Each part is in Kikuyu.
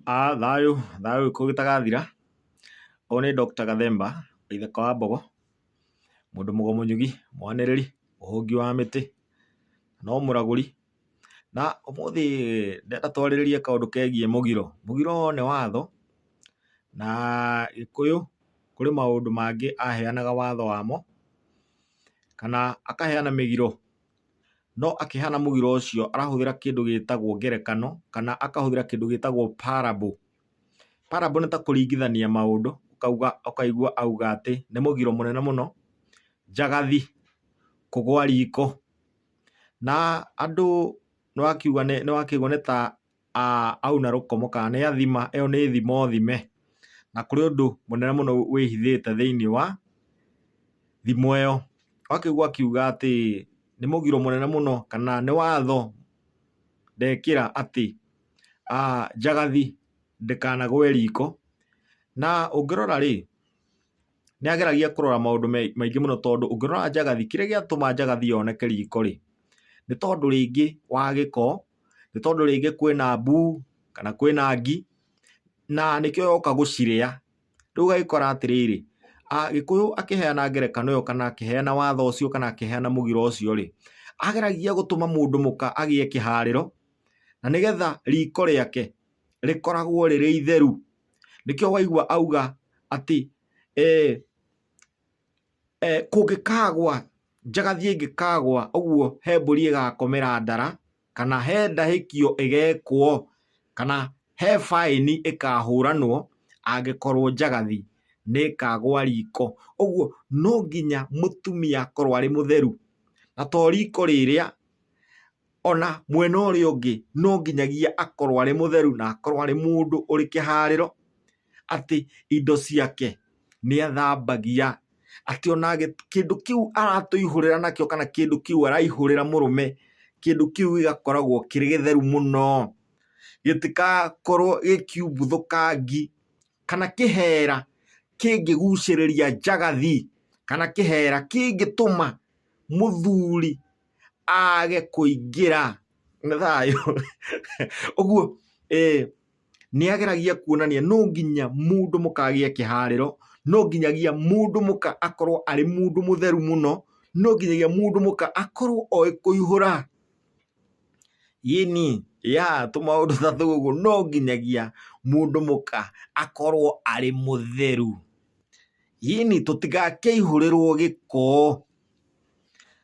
Thayũ, thayũ gĩkũyũ gĩtagathira. Ũyũ nĩ Doctor Gathemba, Ithaka wa Mbogo, mũndũ mũgo mũnyugi, mwanĩrĩri, mũhũngi wa mĩtĩ, no mũragũri. Na ũmũthĩ ndĩrenda twarĩrĩrie kaũndũ kegiĩ mũgiro. Mũgiro nĩ watho, na Gĩkũyũ kũrĩ maũndũ mangĩ aheanaga watho wamo, kana akaheana mĩgiro. No akĩheana mũgiro ũcio arahũthĩra kĩndũ gĩtagwo ngerekano kana akahũthĩra kĩndũ gĩtagwo parable. Parable nĩ ta kũringithania maũndũ, ũkauga ũkaigua auga atĩ nĩ mũgiro mũnene mũno, njagathi kũgwa riko. Na andũ nĩwakiuga nĩwakĩigua nĩ ta auna rũkomo kana nĩ athima, ĩyo nĩ thimo thime. Na kũrĩ ũndũ mũnene mũno wĩhithĩte thĩiniĩ wa thimo ĩyo. Wakĩigua akiuga atĩ nĩ mũgiro mũnene mũno kana nĩ watho ndekĩra atĩ njagathi ndĩkanagwe riko. Na ũngĩrora rĩ, nĩ ageragia kũrora maũndũ maingĩ mũno tondũ ũngĩrora njagathi, kĩrĩa gĩatũma njagathi yoneke riko rĩ, nĩ tondũ rĩngĩ wa gĩko, nĩ tondũ rĩngĩ kwĩna mbuu kana kwĩna ngi, na nĩkĩo yoka gũcirĩa. Rĩu ũgagĩkora atĩrĩrĩ, Gĩkũyũ akĩheana ngerekano ĩyo kana akĩheana watho ũcio kana akĩheana mũgiro ũcio rĩ, ageragia gũtũma mũndũ mũka agĩe kĩharĩro, na nĩgetha riko rĩake rĩkoragwo rĩrĩ itheru. Nĩkĩo waigua auga atĩ kũngĩkagwa, njagathi ĩngĩkagwa ũguo he mbũri ĩgakomera ndara, kana he ndahĩkio ĩgekwo, kana he baĩni ĩkahũranwo angĩkorwo njagathi nĩ ĩkagwa riko. Ũguo no nginya mũtumia akorwo arĩ mũtheru, na to riko rĩrĩa, ona mwena ũrĩa ũngĩ no nginyagia akorwo arĩ mũtheru na akorwo arĩ mũndũ ũrĩ kĩharĩro, atĩ indo ciake nĩ athambagia, atĩ ona kĩndũ kĩu aratũihũrĩra nakĩo kana kĩndũ kĩu araihũrĩra mũrũme, kĩndũ kĩu gĩgakoragwo kĩrĩ gĩtheru mũno, gĩtigakorwo gĩkiumbuthũka ngi kana kĩhera kĩngĩgucĩrĩria njagathi kana kĩhera kĩngĩtũma mũthuri age kũingĩra nĩ thayũ. Ũguo nĩ ageragia kuonania no nginya mũndũ mũka agĩe kĩharĩro, no nginyagia mũndũ mũka akorwo arĩ mũndũ mũtheru mũno, no nginyagia mũndũ mũka akorwo oĩ kũihũra. Yĩni ya tũmaũndũ ta tũu ũguo, no nginyagia mũndũ mũka akorwo arĩ mũtheru. Yĩni tũtigakĩihũrĩrwo gĩko.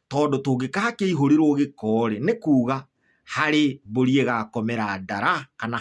Tondũ tũngĩgakĩihũrĩrwo gĩko rĩ, nĩ kuga harĩ mbũri ĩgakomera ndara kana...